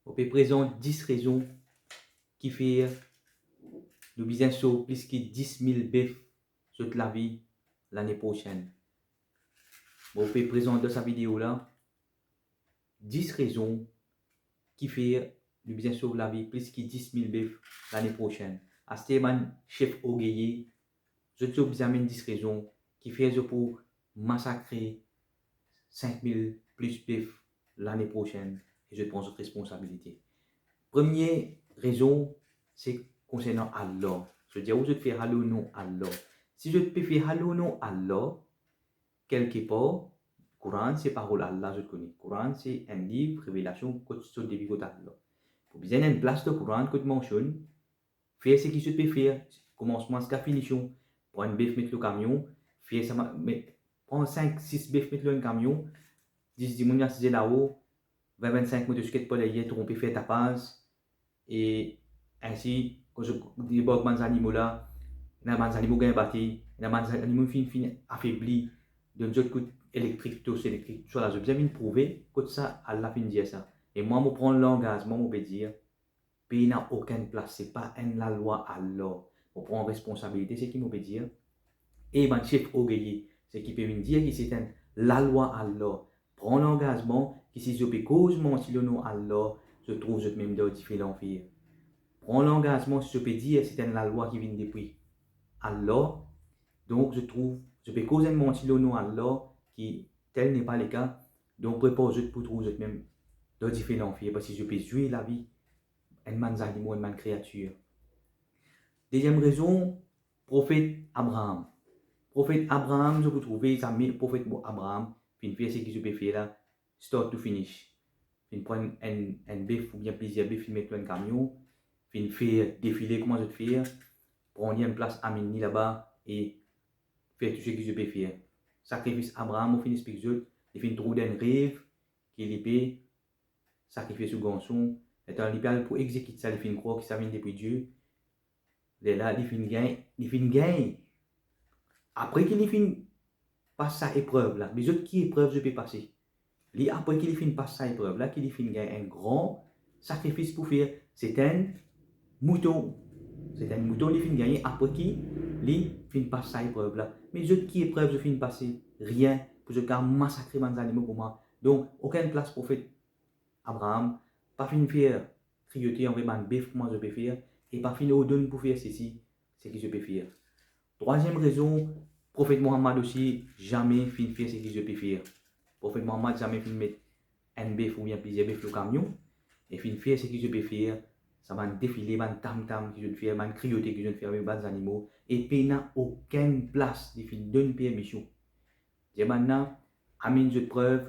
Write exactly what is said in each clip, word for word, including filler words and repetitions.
Mo pe prezant dis rezon kifer nou bizin sov plis ki dis mil bef zot lavi lane prosenn. Mo pe prezant dan sa video la dis rezon kifer nou bizin sov lavi plis ki dis mil bef lane prosenn. Aster bann sef orgeye, zot, zot bizin amenn dis rezon kifer zot pou masakre sink mil plis bef lane prosenn e zot pran zot responsabilite. Premie rezon, se konsernan Allah. Zot dir, ou zot fer al o non Allah. Si zot pe fer al o non Allah, kelkepar, Koran se parol Allah, zot kone. Koran se enn liv revelasion kot sot depi kot Allah. Pou bizin enn plas dan Koran kot mansionn, fer seki zot pe fer, koumansman ziska finision. Pran enn bef, met lor kamion, fer sa ma-, met, pran sink, sis bef, met lor enn kamion, dis dimoun asize lao, vin, vinn-sink motosiklet par deryer, tronpe, fer tapaz, e ainsi, kan zot debark bann zanimo la, ena bann zanimo gagn bate, ena bann zanimo finn, finn afebli, donn zot kout elektrik, tos elektrik, tousala. Zot bizin vinn prouve kot sa Allah finn dir sa. E mwa, mo pran langazman, mo pe dir, pena okenn plas, se pa enn lalwa Allah. Mo pran responsabilite seki mo pe dir. E bann sef orgeye, seki pe vinn dir ki se enn lalwa Allah, pran langazman ki si zot pe koz manti lor non Allah, zot trouv zotmem dan dife lanfer. Pran langazman, si zot pe dir se enn lalwa ki vinn depi Allah, donk zot trouv, zot pe koz enn manti lor non Allah, ki tel n'est pas le cas, donk prepar zot pou trouv zotmem dan dife lanfer, parski zot pe zwe lavi enn bann zanimo, enn bann kreatir. Deziem rezon, profet Abraham. Profet Abraham, zot pou trouve zame profet Abraham finn fer seki zot pe fer la, start to finish. Finn pran enn, enn bef oubien plizier bef, finn met lor enn kamion, finn fer defile kouma zot fer, pran li enn plas, amenn li laba e fer tou seki zot pe fer. Sakrifis Abraham, mo finn explik zot, li finn trouv dan enn rev ki li pe sakrifie so garson, letan li pe al pou exekit sa, li finn krwar ki sa vinn depi Die. Lerla li finn gagn, li finn gagn. Apre ki li finn pas sa eprev la, me zot ki eprev zot pe pase? Li, apre ki li finn pas sa eprev la, ki li finn gagn enn gran sakrifis pou fer, se enn mouton. Se enn mouton li finn gagne apre ki li finn pas sa eprev la. Me zot ki eprev zot finn pase? Rien. Pou zot kapav masakre bann zanimo kouma. Donk, okenn plas profet Abraham pa finn fer kriyote anver bann bef kouma zot pe fer, e pa finn ordonn pou fer sesi, seki zot pe fer. Trwaziem rezon, profet Mohammad osi zame finn fer seki zot pe fer. Profet Mohammad zame finn met enn bef oubien plizier bef lor kamion e finn fer seki zot pe fer, sa bann defile, bann tam-tam ki zot fer, bann kriyote ki zot fer avek bann zanimo, e pena okenn plas li finn donn permision. Dir bannla, amenn zot prev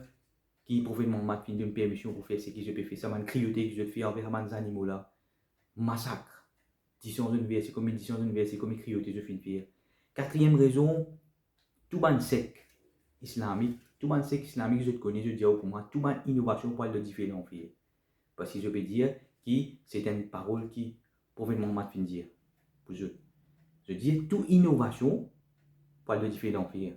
ki profet Mohammad finn donn permision pou fer seki zot pe fer, sa bann kriyote ki zot fer anver sa bann zanimo la, masak, disan zot verse, komi disan zot verse, komi kriyote zot finn fer. Katriem rezon, tou bann sek islamik, tou bann sek islamik zot kone, zot dir kouma, tou bann inovasion pou al dan dife lanfer. Parski zot pe dir ki se enn parol ki profet Mohammad finn dir pou zot. Zot dir tou inovasion pou al dan dife lanfer.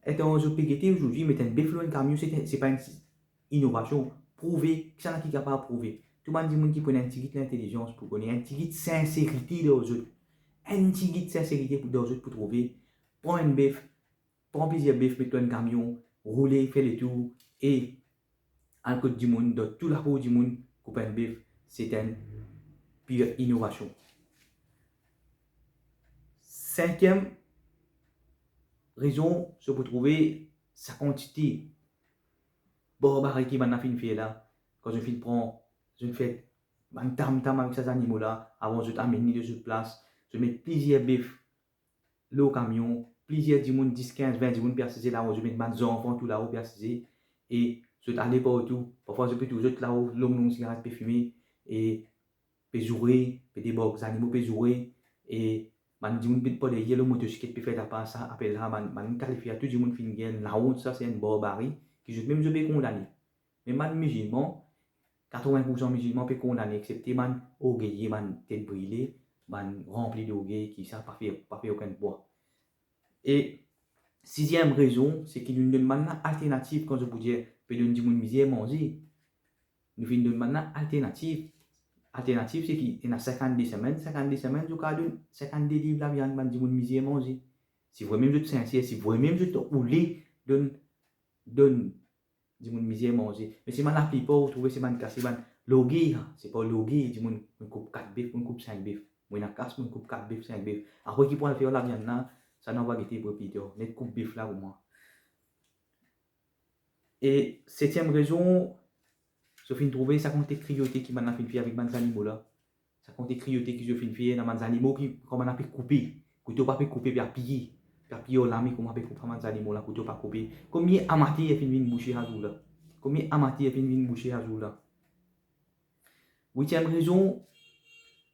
Etan zot pe gete, azordi met enn bef lor enn kamion, se, se pa enn inovasion. Prouve, kisannla ki kapav prouve? Tou bann dimoun ki pou ena enn tigit lintelizans pou kone, enn tigit sinserite dan zot, enn tigit sinserite pou, dan zot pou trouve, pran enn bef, pran plizier bef, met lor enn kamion, roule, fer letour, e al kot dimoun, dan tou lakour dimoun, koup enn bef, se enn pir inovasion. Sinkiem rezon, se pou trouve sa kantite barbari ki bannla finn fer la, kan zot finn pran, zot finn fer bann tam-tam avek sa zanimo la, avan zot amenn li dan zot plas, zot met plizier bef lor kamion, plizier dimoun, dis, kinz, vin dimoun pe asize lao, zot met bann zanfan tou lao pe asize, e zot ale partou. Parfwa zot pe trouv zot lao, long long sigaret pe fime, e pe zoure, pe debark, zanimo pe zoure, e bann dimoun pe, par deryer lor motosiklet pe fer tapaz. Sa apel la, bann, bann kalifia, tou dimoun finn gagn laont, sa se enn barbari ki zot mem zot pe kondane. Me bann mizilman, katrovin poursan mizilman pe kondane, exsepte bann orgeye, bann tet brile, bann ranpli dorgey, ki sa pa fer, pa fer okenn pwa. E siziem rezon, se ki nou donn bann alternativ, kan zot pou dir, pe donn dimoun mizer, manze. nou finn donn bann la alternativ. Alternativ se ki ena sinkannde semenn, sinkannde semenn zot kapav donn sinkannde liv laviann bann dimoun mizer manze. Si vremem zot sinser, si vremem zot oule donn, donn dimoun mizer manze. Me sima laplipar ou trouve se bann kas, se bann lorgey, se pa lorgey, dimoun, mo koup kat bef, mo koup sink bef. Mo ena kas, mo koup kat bef, sink bef. Apre ki pou al fer laviann la, sa nou va gete pou pli tar. Net koup bef la pou mwa. E setiem rezon, zot finn trouve sa kantite kriyote ki bann la finn fer avek bann zanimo la. Sa kantite kriyote ki zot finn fer, ena bann zanimo ki, kouma bann la pe koupe, kouto pa pe koupe, pe apiye, pe apiye lame, kouma pe koup sa bann zanimo la, kouto pa koupe. Komie amater finn vinn bouse sa zour la? Komie amater finn vinn bouse sa zour la? Witiem rezon,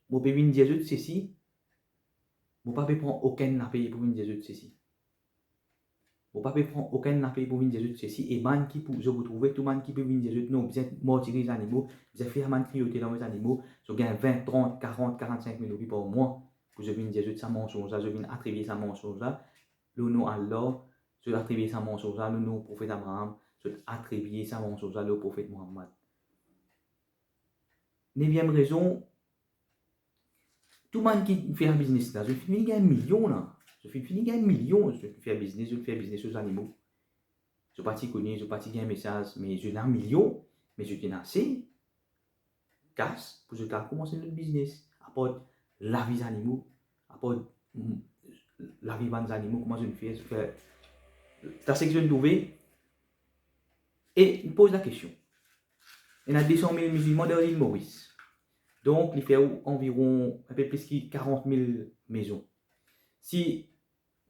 mo pe vinn dir zot sesi, mo pa pe pran okenn lapey pou vinn dir zot sesi. Mo pa pe pran okenn lapey pou vinn dir zot sesi, e bann ki pou, zot pou trouve, tou bann ki pe vinn dir zot, non, bizin martiriz zanimo, bizin fer bann kriyote lor zanimo, zot gagn vin, trant, karant, karannsink mil roupi par mwa, pou zot vinn dir zot sa mansonz la, zot vinn atribie sa mansonz la lor nom Allah, zot atribie sa mansonz la lor nom Profet Abraham, zot atribie sa mansonz la lor Profet Muhammad. Neviem rezon, tou bann ki fer biznes la, zot finn fini gagn milion la. Zot finn fini gagn milion, zot finn fer biznes, zot fer biznes lor zanimo. Zot pa ti kone, zot pa ti gagn mesaz, me zot ena milion, me zot ena ase kas pou zot al koumans enn lot biznes. Apar lavi zanimo, apar, mm, lavi bann zanimo, kouma zot fer, zot fer, sa seki zot trouve. E nou poz lakestion. Ena de san mil mizilman dan lil Moris. Donk, li fer ou anviron inpe plis ki karant mil mezon. Si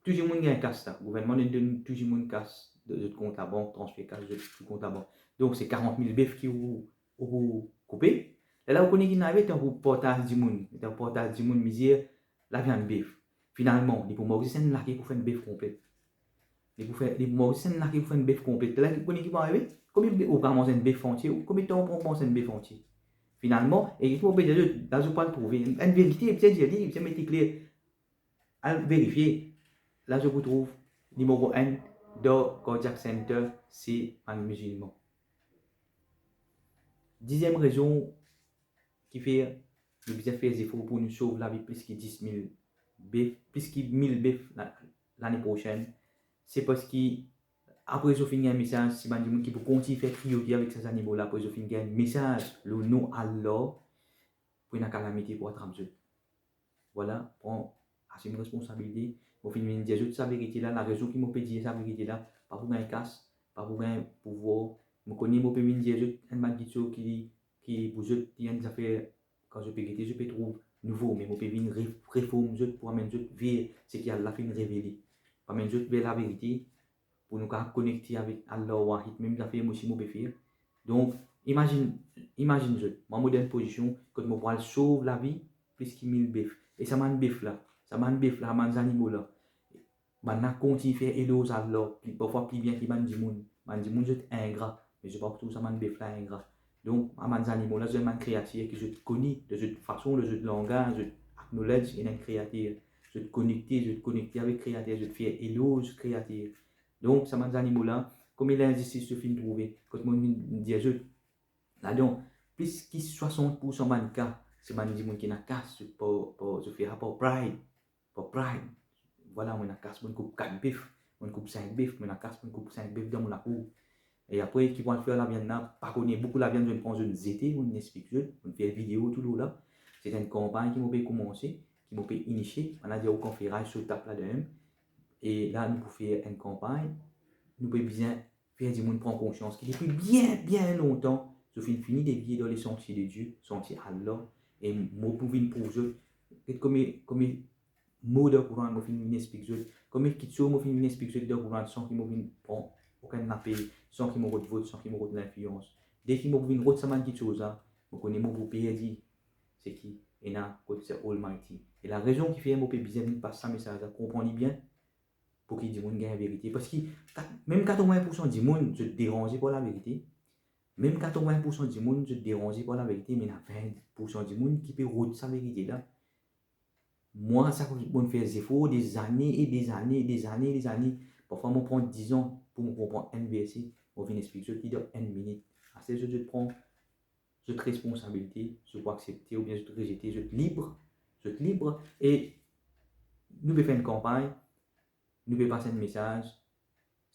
tou dimoun gagn kas la, gouvernman donn, donn tou dimoun kas, de, zot kont labank, transfer kas, zot kont labank. Donk, se karant mil bef ki ou, ou pou koupe. Lerla ou kone ki inn arive, tankou partaz dimoun, tankou partaz dimoun mizer laviann bef. Finalman, li pou mank zis enn lake pou fer enn bef konplet. Li pou fer, li pou mank zis enn lake pou fer enn bef konplet. Lerla ou kone ki pou arive? Komie be-, ou pa manz enn bef antie, ou komie tan ou pran pou manz enn bef antie? Finalman, e ki mo pe dir zot, la zot pou al trouve enn, enn verite, bizin dir li, bizin met li kler. Al verifie. La zot pou trouv nimero enn dan cardiac center, se bann mizilman. Diziem rezon ki fer nou bizin fer zefor pou nou sov lavi plis ki dis mil bef, plis ki mil bef la, lane prosenn, se parski apre zot finn gagn mesaz, se bann dimoun ki pou kontign fer kriyote avek sa zanimo la, apre zot finn gagn mesaz lor nom Allah, pou ena kalamite pou atrap zot. Vwala, pran, asim responsabilite. Mo finn vinn dir zot sa verite la, larezon ki mo pe dir sa verite la, pa pou gagn kas, pa pou gagn pouvwar. Mo kone mo pe vinn dir zot enn bann kiksoz ki, ki pou zot, li enn zafer, kan zot pe gete, zot pe trouv nouvo, me mo pe vinn re-, reform zot pou amenn zot ver seki Allah finn revele. Pou amenn zot ver laverite, pou nou kapav konekte avek Allah Wahid, mem zafer mo osi mo pe fer. Donk, imazinn, imazinn zot, mwa mo dan enn pozision kot mo pou al sov lavi plis ki mil bef. E sa bann bef la, sa bann bef la, sa bann zanimo la, bann la kontign fer eloz Allah, pli, parfwa pli bien ki bann dimoun. Bann dimoun zot ingra, me zot pa pou trouv sa bann bef la ingra. Donk, sa bann zanimo la, zot enn bann kreatir ki zot kone, dan zot fason, dan zot langaz, zot acknowledge ena enn kreater. Zot konekte, zot konekte avek kreater, zot fer eloz kreater. Donk, sa bann zanimo la, kouma lenzistis zot finn trouve, kot mo finn dir zot, ladan, plis ki swasant poursan bann ka, se bann dimoun ki ena kas, zot pa, pa, zot fer sa par pride, par pride. Vwala, mo ena kas, mo koup kat bef, mo koup sink bef, mo ena kas, mo koup sink bef dan mo lakour. E apre, ki pou al fer laviann la, pa kone, boukou laviann zot pran, zot zete, mo explik zot, mo fer video tou lor la. Se enn kanpagn ki mo pe koumanse, ki mo pe inisie, bann la dir ou kan fer raz so tap ladan. E la, nou pou fer enn kanpagn, nou pe bizin fer dimoun pran konsians ki depi bien, bien lontan, zot finn fini devie dan le santie de Dieu, santie Allah, e mo pou vinn prouv zot, get kouma, kouma mo dan Koran mo finn vinn explik zot, kouma kiksoz mo finn vinn explik zot dan Koran san ki mo vinn pran okenn lapey, san ki mo rod vot, san ki mo rod linflians. Deki mo pou vinn rod sa bann kiksoz la, mo kone mo pou perdi seki ena kot se Almighty. E larezon ki fer mo pe bizin vinn pas sa mesaz la, konpran li bien, pou ki dimoun gagn verite. Parski kat-, mem katrovin poursan dimoun, zot deranze par laverite. Mem katrovin poursan dimoun, zot deranze par laverite, me ena vin poursan dimoun ki pe rod sa verite la. Mwa, sa ki mo fer zefor, dezane e dezane, dezane e dezane, parfwa mo pran dizan pou mo konpran enn verse, mo vinn explik zot li dan enn minit. Aster zot, zot pran zot responsabilite, zot pou aksepte oubien zot rezete, zot lib, zot lib. E nou pe fer enn kanpagn, nou pe pas enn mesaz,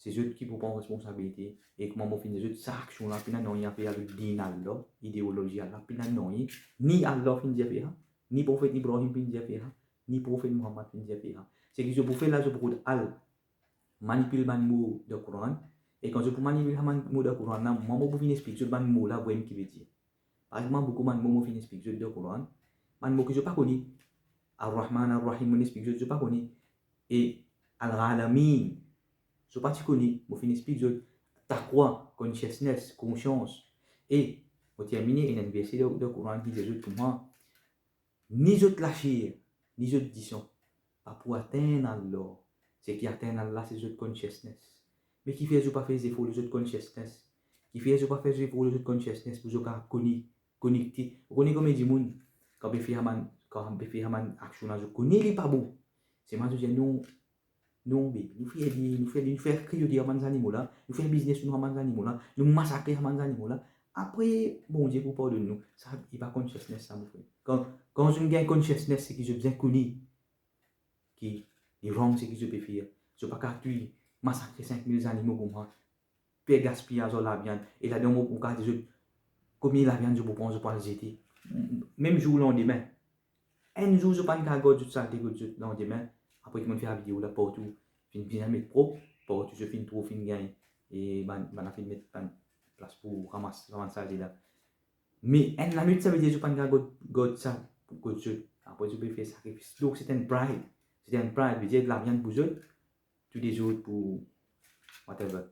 se zot ki pou pran responsabilite. E kouma mo finn dir zot, sa aksion la pena nanye a fer avek din Allah, ideolozi Allah, pena nanye. Ni Allah finn dir fer sa, ni profet Ibrahim finn dir fer sa, ni profet Muhammad finn dir fer sa. Seki zot pou fer la, zot pou rod al manipil bann mo dan Koran. E kan zot pou manipil sa bann mo dan Koran la, mwa mo pou vinn explik zot bann mo la vremem ki vedir. Par exanp, boukou bann mo mo finn explik zot dan Koran, bann mo ki zot pa kone. Ar-Rahman, Ar-Rahim, mo explik zot, zot pa kone. E Al-Alamin, zot pa ti kone, mo finn explik zot. Taqwa, consciousness, konsians. E mo termine, ena enn verse dan, dan Koran ki dir zot kouma, ni zot laser, ni zot disan pa pou atenn Allah. Seki atenn Allah, se zot consciousness. Me kifer zot pa fer zefor lor zot consciousness? Kifer zot pa fer zefor lor zot consciousness pou zot kapav kone, konekte? Ou kone konbien dimoun, kan pe fer sa bann, kan pe fer sa bann aksion la, zot kone li pa bon. Selman zot dir, non, non, be, nou fer li, nou fer li, nou fer kriyote sa bann zanimo la, nou fer biznes nou sa bann zanimo la, nou masakre sa bann zanimo la. Apre, Bondie pou pardonn nou. Sa, li pa consciousness sa, mo frer. Kan, kan zot gagn consciousness, seki zot bizin kone ki li wrong seki zot pe fer. Zot pa kapav touy, masakre sink mil zanimo kouma, fer gaspiyaz ar laviann, e ladan mo, mo kapav dir zot konbien laviann zot pou pran, zot pou al zete. Mem zour landime. Enn zour zot pa'nn kapav gard zot salte kot zot landime. Apre ki mo'nn fer video la, partou finn bizin met prop, partou zot finn trouv, finn gagn, e bann, bann la finn met bann plas pou ramas, ramas salte la. Me enn lanwit, savedir zot pa'nn kapav gard, gard sa kot zot. Apre zot pe fer sakrifis. Donk, se enn pride. Se enn pride, vedir laviann pou zot, tou lezot pou whatever.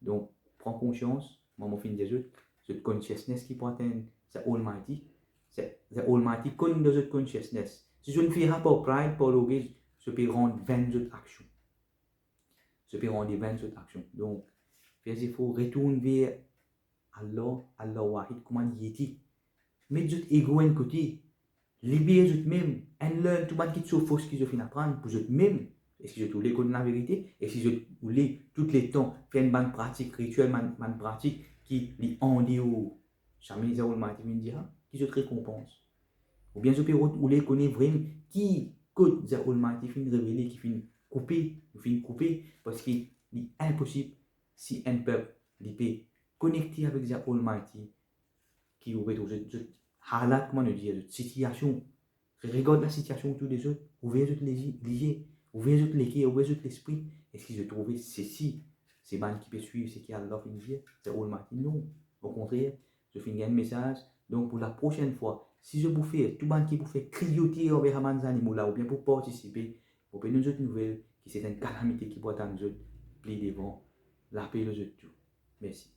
Donk, pran konsians, mwa mo finn dir zot, zot consciousness ki pou atenn the Almighty. Se the Almighty konn dan zot consciousness. Si zot fer sa par pride, par lorgey, zot pe rann venn zot aksion. Zot pe rann venn zot aksion. Donk, fer zefor, retourn ver Allah, Allah Wahid, kouma li ete. Met zot ego enn kote. Liber zotmem, unlearn tou bann kiksoz fos ki zot finn aprann pou zotmem. Eski zot oule konn laverite? Eski zot oule toule tan fer enn bann pratik, ritiel, bann, bann pratik ki li andeor sami the Almighty finn dir, ki zot rekonpans? Oubien zot pe rod oule kone vremem ki kot the Almighty finn revele, ki finn koupe, nou finn koupe, parski li inposib si enn pep li pe konekte avek the Almighty, ki ou pe trouv zot, zot halat, kouma nou dir, zot sitiasion. Regard lasitiasion otour de zot, ouver zot lizie, ouver zot leker, ouver zot lespri. Eski zot trouve sesi, se bann ki pe swiv seki Allah finn dir, the Almighty? Non. Okontrer, zot finn gagn mesaz. Donk, pou laprosenn fwa, si zot pou fer, tou bann ki pou fer kriyote anver sa bann zanimo la, oubien pou partisipe, mo pe donn zot nouvel ki se enn kalamite ki pou atann zot pli devan. Lape lor zot tou. Mersi.